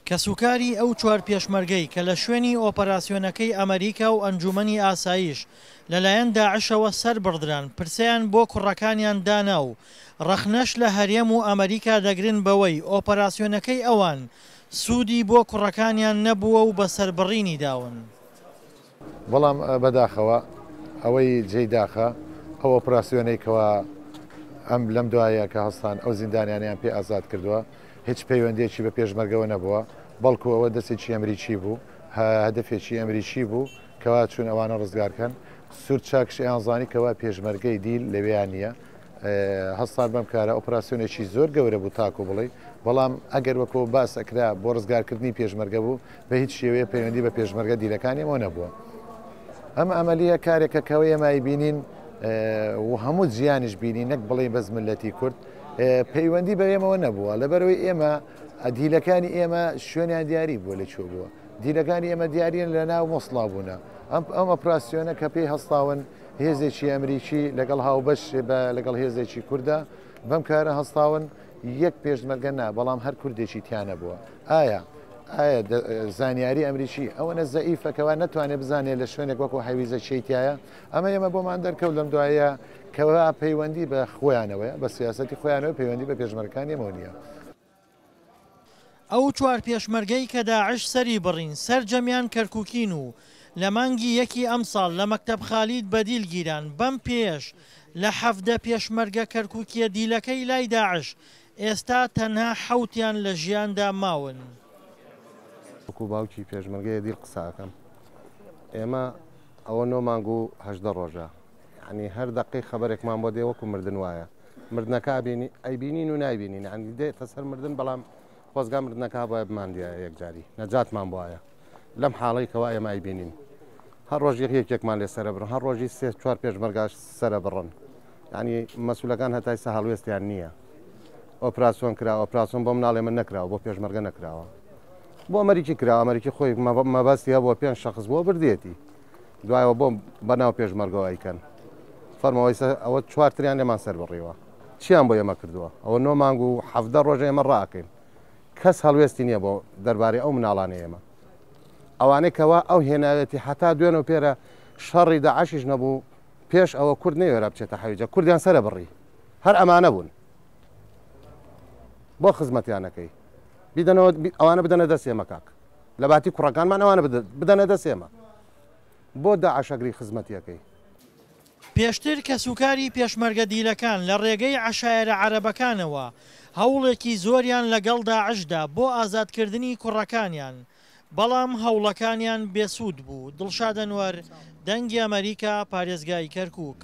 کەسوکاری ئەو چوار پێشمەرگەی کە لە شوێنی ئۆپەراسیۆنەکەی ئەمەریکا و ئەنجومەنی ئاسایش لەلایەن داعشەوە سەربڕدران پرسەیان بۆ کوڕەکانیان دانا و ڕەخنەش لە هەرێم و ئەمەریکا دەگرن بەوەی ئۆپەراسیۆنەکەی ئەوان سوودی بۆ کوڕەکانیان نەبووە و بە سەربڕینی داون. بەڵام بەداخەوە ئەوەی جێی داخە ئەو ئۆپراسیۆنەی کەوا ئەم لەم دوایە کە هەستان ئەو زیندانیانیان پێ ئازاد کردووە هیچ پەیوەندیەکی بە پێشمەرگەوە نەبووە بەڵکو ئەوە دەستێکی ئەمریکی بوو هەدەفێکی ئەمریکی بوو کەوا چوون ئەوانە ڕزگارکەن سوور چاکش ئەیان زانی کەوا پێشمەرگەی دیل لەوێیان نییە هەستان بەم کارە ئۆپراسیۆنێکی زۆر گەورە بوو تاکو بڵێی، بەڵام ئەگەر وەکۆ باس ئەکرا بۆ ڕزگارکردنی پێشمەرگە بوو بە هیچ شێوەیە پەیوەندی بە پێشمەرگە دیلەکانی ئەمەوە نەبووە. ئەم عەمەلیە کارێکە کە ئێمە ئەیبینین و هەموو جیهانیش بینی نەک بڵێین بەس مللەتی کورد پەیوەندی بە ئێمەوە نەبووە لەبەرئەوەی ئێمە دیلەکانی ئێمە شوێنیان دیاری بووە لە کوێ بووە دیلەکانی ئێمە دیارین لە ناو مۆسڵا بوونە ئەم ئەم ئۆپراسیۆنە کە پێی هەستاون هێزێکی ئەمریکی لەگەڵ هاوبەش بە لەگەڵ هێزێکی کوردە بەم کارە هەستاون یەک پێشمەرگە نا بەڵام هەر کوردێکی تیا نەبووە ئایا ئایا زانیاری ئەمریکی ئەوەنە زەئیفە کەوا نەتوانێت بزانێت لە شوێنێک وەکو حەویزە چی تایە ئەمە ئێمە بۆمان دەرکەوت لەم دوایە کەوا پەیوەندی بە خۆیانەوەیە بە سیاسەتی خۆیانەوە پەیوەندی بە پێشمەرگەکانی ئێمەوە نییە. ئەو چوار پێشمەرگەی کە داعش سەری بڕین سەرجەمیان کەرکوکین و لە مانگی یەکی ئەمساڵ لە مەکتەب خالید بە دیل گیران، بەم پێیەش لە 17 پێشمەرگە کەرکوکیە دیلەکەی لای داعش ئێستا تەنها حەوتیان لە ژیاندا ماون. وەکو باوکی پێشمەرگەیە دیل قسە ئەکەم ئێمە ئەوە نۆ مانگ و 18 ڕۆژە یعنی هەر دەقەی خەبەرێکمان بۆ دێ وەکو مردن وایە مردنەکە ئەبینی ئەیبینین و نایبینین یعنی دێتە سەر مردن بەڵام خۆزگا مردنەکە هەبوایە بماندیایە یەکجاری نەجاتمان بوایە لەم حاڵەی کەوا ئێمە ئەیبینین هەر ڕۆژ یەک یەکێکمان لێ سەرە بڕن هەر ڕۆژی سێ چوار پێشمەرگاش سەرە بڕن یعنی مەسولەکان هەتای سە هەڵوێستیان نییە ئۆپراسیۆن کرا ئۆپراسیۆن بۆ مناڵێ من نەکراوە بۆ پێشمەرگە نەکراوە بۆ ئەمریکی کرا ئەمریکی خۆی مەبەستی هەبووە پێنج شخص بۆ بردێتی دوایەوە بۆ بەناو پێشمەرگەوە ئەیکەن فەرمەوەی ئەوە چوارتریان لێمان سەر بڕیوە چیان بۆ ئێمە کردووە ئەوە نۆ مانگ و 17 ڕۆژە ئێمە ڕاکەین کەس هەڵوێستی نییە بۆ دەربارەی ئەو مناڵانەی ئێمە ئەوانەی کەوا ئەو هێناوێتی هەتا دوێنە و پێرە شەڕی داعشیش نەبوو پێش ئەوە کورد نەیوێرا بچێتە حەویجە کوردیان سەرە بڕی هەر ئەمانە بوون بۆ خزمەتیانەکەی بیدەنەوە ئەوانە بدەنە دەست ئێمە کاک لە باتی کوڕەکانمان ئەوانە بدەنە دەست ئێمە بۆ داعشەگری خزمەتیەکەی. پێشتر کەسوکاری پێشمەرگە دیلەکان لە ڕێگەی عەشایەرە عەرەبەکانەوە هەوڵێکی زۆریان لەگەڵ داعشدا بۆ ئازادکردنی کوڕەکانیان، بەڵام هەوڵەکانیان بێسوود بوو. دڵشاد ئەنوەر، دەنگی ئەمەریکا، پارێزگای کەرکوک.